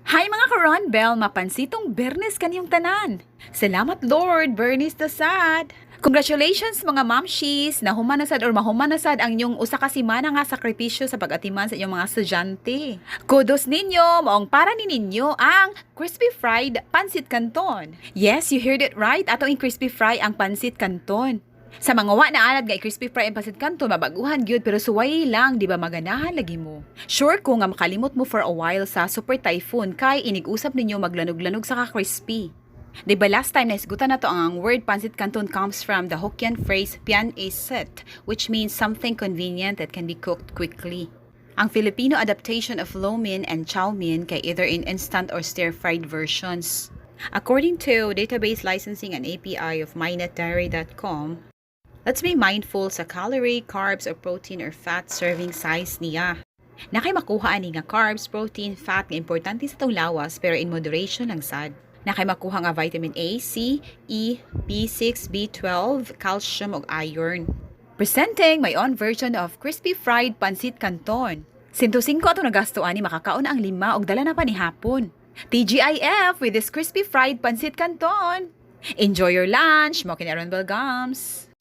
Hi, mga ka-Ron Bell, mapansitong Bernes kaniyong tanan. Salamat, Lord, Bernes ta sad. Congratulations, mga mamshies, nahuman na sad or mahuman na sad ang inyong usa ka semana nga sakripisyo sa pag-atiman sa inyong mga estudyante. Kudos ninyo, maong para ni ninyo ang crispy fried pansit canton. Yes, you heard it right, ato ang crispy fry ang pansit canton. Sa mga wa na anad nga i-crispy fry ang pansit canton, mabaguhan gyud, pero suway lang, di ba maganahan lagi mo? Sure ko nga makalimot mo for a while sa super typhoon kay inig-usap ninyo maglanog-lanog sa ka-crispy. Di ba last time naisgutan na to ang word pansit canton comes from the Hokkien phrase "pian a set," which means something convenient that can be cooked quickly. Ang Filipino adaptation of lo mein and chow mein kay either in instant or stir-fried versions. According to database licensing and API of mynetdiary.com, let's be mindful sa calorie, carbs, or protein or fat serving size niya. Na kay makuha ani nga carbs, protein, fat nga importante sa atong lawas, pero in moderation lang sad. Na kay makuha nga vitamin A, C, E, B6, B12, calcium ug iron. Presenting my own version of crispy fried pansit canton. 105 ato nagasto ani, makakaon ang lima og dala na pa ni hapon. TGIF with this crispy fried pansit canton. Enjoy your lunch, mo kini Aaron Belgams.